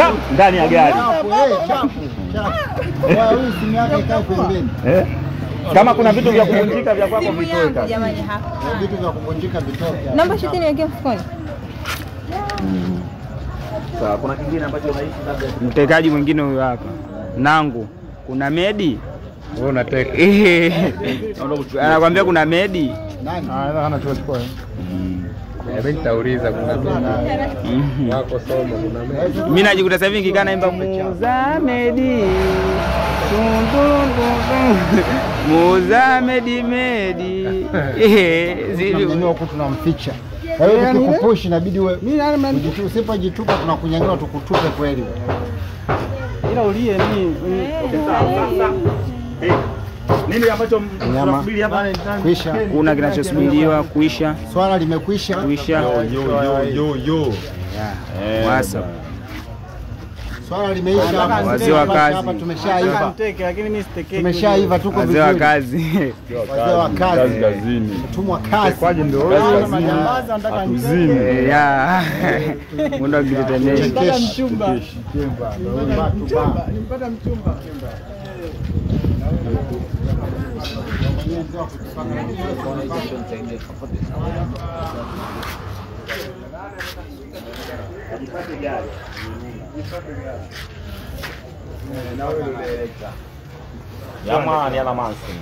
Chap ndani ya gari. Chapu. Wewe simu yako ikae pembeni. Eh? Kama kuna vitu vya kuvunjika vya kwako vitoke. Jamani hapa. Vitu vya kuvunjika vitoke. Naomba shiti niweke mfukoni. Sawa, kuna kingine ambacho unahisi labda mtekaji mwingine huyo hapa. Nangu, kuna Medi? Wewe unateka. Anakuambia kuna Medi. Nani? Ah, anachukua. Mimi nitauliza kuna Medi. Wako somo kuna Medi. Mimi najikuta sasa hivi nikikaa naimba Muza Medi. Muza Medi Medi. Zili huko tunamficha. Kwa hiyo tukikupush inabidi wewe usipojitupa tunakunyanyua tukutupe kweli. Ila ulie mimi. Nini ambacho tunasubiri hapa? Kuisha. Kuna kinachosubiriwa kuisha. Swala limekwisha. Kuisha. Yo yo yo. WhatsApp. Swala limeisha hapa. Wazee wa kazi. Hapa tumeshaiva. Lakini mimi sitekeki. Tumeshaiva tuko vizuri. Wazee wa kazi. Wazee wa kazi. Kazini. Mtumwa kazi. Kwaje ndio kazi. Atuzime. Ya. Mundo kitetemesha. Nimpata mchumba. Nimpata mchumba. Jamani ala mansi.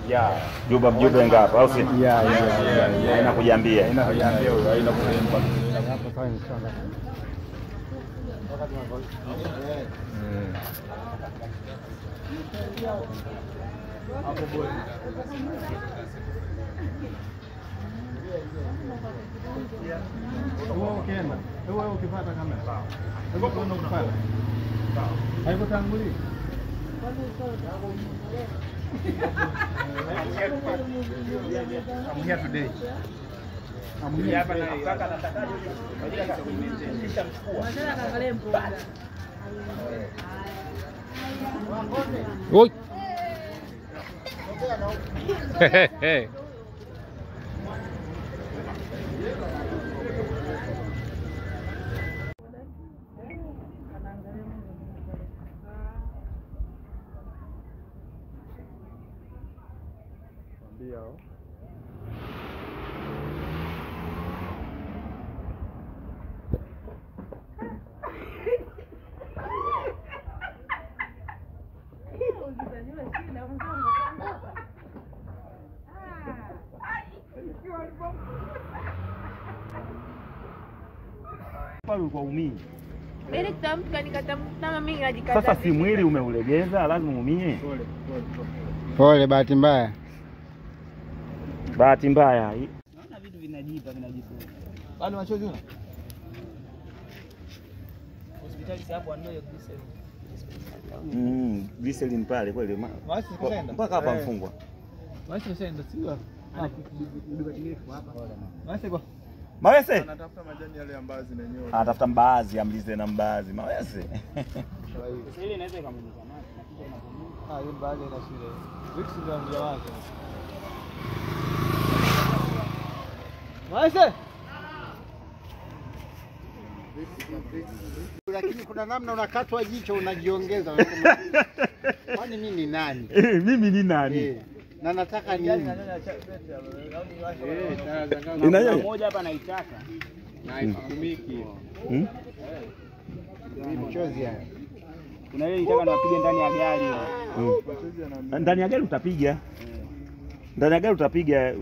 Ya, juba mjube ngapi au si? Ya. Haina kujiambia. Haina kujiambia, haina kulemba. Wewe ukienda, wewe ukipata kamera. Wewe unakupata. Haikutangulii. I'm here today. I'm here hapa na kaka natakaje kisha mchukua. Oi. Hey. Sasa si mwili umeulegeza, lazima uumie. Pole, bahati mbaya. Bahati mbaya. Naona vitu vinajipa vinajisoma. Bado machozi una? Hospitali hapo wanayo glycerin. Glycerin pale kweli. Mpaka hapa mfungwa. Basi kashaenda sio? Mawese anatafuta majani yale ya mbaazi na nyoyo. Anatafuta mbaazi, amlize na mbaazi. Mawese. Sasa ile inaweza ikamuumiza macho na kitu inapomuumiza. Ah, hiyo mbaazi ina shida. Wiki ndio mja wake. Mawese. Lakini kuna namna unakatwa jicho unajiongeza. Kwani mimi ni nani? Mimi ni nani? Na nataka nini? Ina moja hapa naitaka. Na haitumiki. Mchozi haya. Kuna ile nitaka niwapige ndani ya gari. Ndani ya gari utapiga. Ndani ya gari utapiga.